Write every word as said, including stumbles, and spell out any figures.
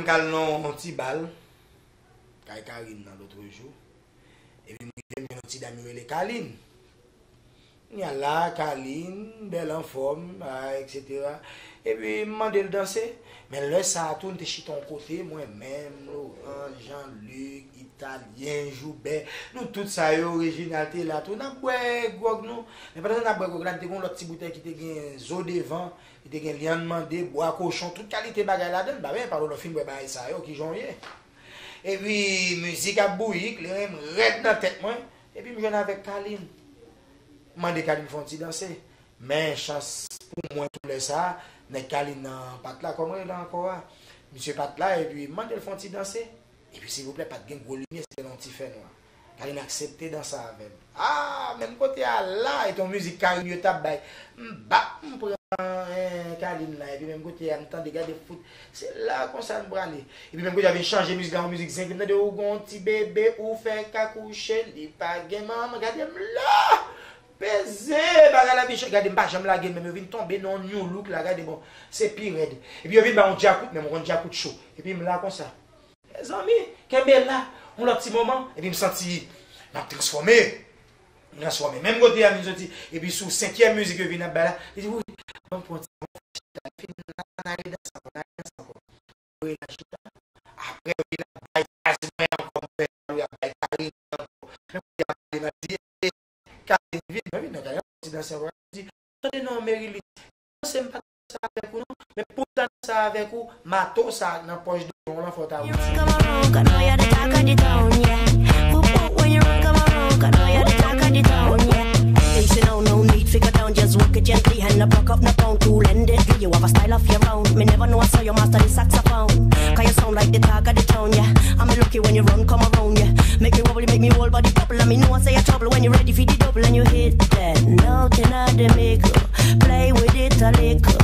m t al nan yon ti bal kay Karine nan lòt jou. Epi m rive, m jwenn yon ti dam yo rele Karine. Kounye a la, Karine, bèl anfòm, ah, et cetera. Epi m mande l danse. Men lè sa a tou, n te chita yon kote, mwen menm, Laurent, Jean-Luc, Italyen, Joubert, nou tout sa yo, Reginald te la tou, n ap bwè gwòg nou. Men pandan n ap bwè gwòg la, n te gen yon lòt ti boutèy ki te gen zo devan, li te gen lyann mande, bwa kochon, tout kalite bagay ladan l, ba, men, pa w fin bwè bagay sa yo, kijan w ye? Epi mizik ap bouyi, kleren m rèd nan tèt mwen. Epi m jwenn avèk Karine. M mande Karine fè yon ti danse. Men chans pou mwen tou lè sa a, nèg Karine nan pa t la, kòman rele ankò a? Misye pa t la, epi m mande l fè yon ti danse. Epi silvouplè, pa t gen gwo limyè, se te nan yon ti fènwa. Karine aksepte danse avè m. Ah, menm kote a la, e t on mizik Karine yo t ap bay. M bak, m pran, eh, Karine la, epi menm kote a, m tande, gade fout. Se la konsa n prale. Epi menm kote a vin chanje mizik la, yon mizik zen, epi m tande, ou gon ti bebe, ou fèk akouche, li pa gen manman, gade m la! Peze, bagay la vin chanje, gade m pa janm lage, menm yo vin tonbe nan yon new look la, gade bon, se pi rèd. Epi yo vin ba yon djakout, menm yon djakout cho. Epi m la konsa. Mezanmi, kenbe la, yon lòt ti moman, epi m santi m ap transfòme. M transfòme. Menm kote a vin soti, epi sou senkyèm mizik yo vin ap bay la, li di, wi, ban m pran ti moman, chita, epi n a, n a redanse ankò, n a redanse ankò. Rela chita. Apre, yo vin ap bay djaz mwen ankò, m fè, yo ap bay Karine ankò. Menm kote a, Karine ap di, e, Karine vin, mwen vin nan Karine, ti danse ankò, di, tande non, Merilis, se m pa t sa avèk ou non. Men pou m ta sa avèk ou, mato sa nan pòch devan w lan fò w ta retire. Come around, 'cause now you're the talk of the town, yeah. Whoop, whoop, when you run, come around, 'cause now you're the talk of the town, yeah. Hey, say no, no need fi go down, just walk it gently, hand up, rock up, no pound, cool and deadly. You have a style of your own. Me never know I saw you master the saxophone. 'Cause you sound like the talk of the town, yeah. I'm lucky when you run, come around, yeah. Make me wobble, make me whole body bubble. And me know I say you trouble when you ready for the double and you hit that note in the middle. Play with it a little.